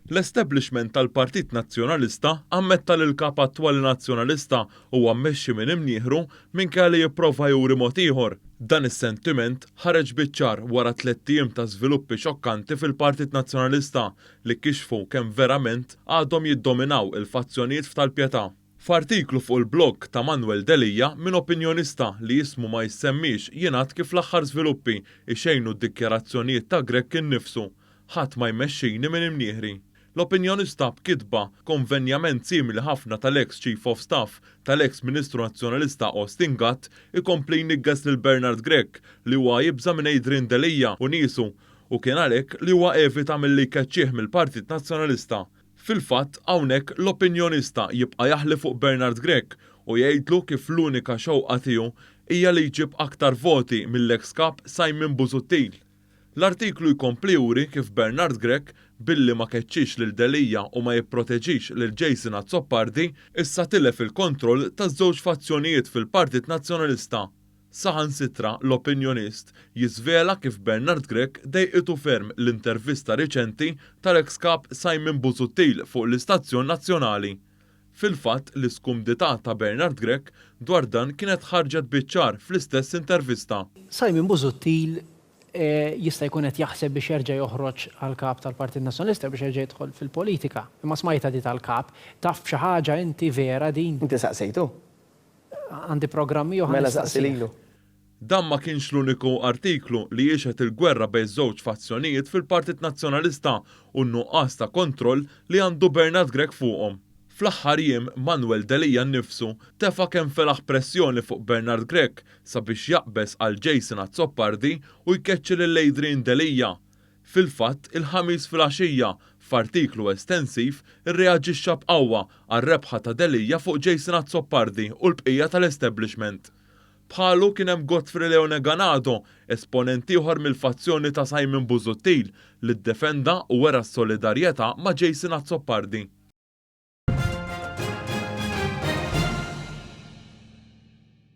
L-establishment tal-Partit Nazzjonalista ammetta li l-Kap attwali Nazzjonalista huwa mmexxi minn imnieħru minkejja li jipprova juri mod ieħor. Dan is-sentiment ħareġ biċ-ċar wara tlett ijiem ta' żviluppi xokkanti fil-Partit Nazzjonalista li kixfu kemm verament għadhom jiddominaw il-fazzjonijiet f'tal-Pietà. F'artiklu fuq il-blogg ta' Manuel Delia minn opinjonista li ismu ma jissemmiex jingħad kif l-aħħar żviluppi jxejnu d-dikjarazzjonijiet ta' Grech innifsu, Ħadd ma jmexxini minn imnieħri. L-opinjonista b'kitba konvenjament simili ħafna tal-eks Chief of Staff tal-eks Ministru Nazzjonalista Austin Gatt ikompli jniggeż lil Bernard Grech li huwa jibża' minn Adrian Delia u niesu u kien għalhekk li huwa evita milli jkeċċih mill-Partit Nazzjonalista. Fil-fatt, hawnhekk l-opinjonista jibqa' jaħli fuq Bernard Grech u jgħidlu kif l-unika xewqa tiegħu hija li jġib aktar voti mill-eks Kap Simon Busuttil. L-artiklu jkompli juri kif Bernard Grech, billi ma keċċiex lil Delia u ma jipproteġix lil Jason Azzopardi, issa tilef il-kontroll taż-żewġ fazzjonijiet fil-Partit Nazzjonalista. Saħansitra l-opinjonist jiżvela kif Bernard Grech dejqitu ferm l-intervista riċenti tal-eks Kap Simon Busuttil fuq l-istazzjon nazzjonali. Fil-fatt l-iskumdità ta' Bernard Grech dwar dan kienet ħarġet biċ-ċar fl-istess intervista. Simon Busuttil jista' jkun qed jaħseb biex jerġa' joħroġ għal Kap tal-Partit Nazzjonalista jew biex jerġa' jidħol fil-politika. Imma smajtha di tal-Kap. Taf b'xi ħaġa inti vera din? Inti saqsejtu? Għandi programm ieħor Mela saqsi lilu. Dan ma kienx l-uniku artiklu li jixhed il-gwerra bejn żewġ fazzjonijiet fil-Partit Nazzjonalista u n-nuqqas ta' kontroll li għandu Bernard Grech fuqhom. Fl-aħħar jiem Manuel Delia nnifsu tefa' kemm felaħ pressjoni fuq Bernard Grech sabiex jaqbeż għal Jason Azzopardi u jkeċċi lil Adrian Delia. Fil-fatt, il-Ħamis filgħaxija, f'artiklu estensiv, irreaġixxa b'qawwa għar-rebħa ta' Delia fuq Jason Azzopardi u l-bqija tal-establishment. Bħalu kien hemm Godfrey Leone Ganado, esponent ieħor mill-fazzjoni ta' Simon Busuttil, li ddefenda u wera s-solidarjetà ma' Jason Azzopardi.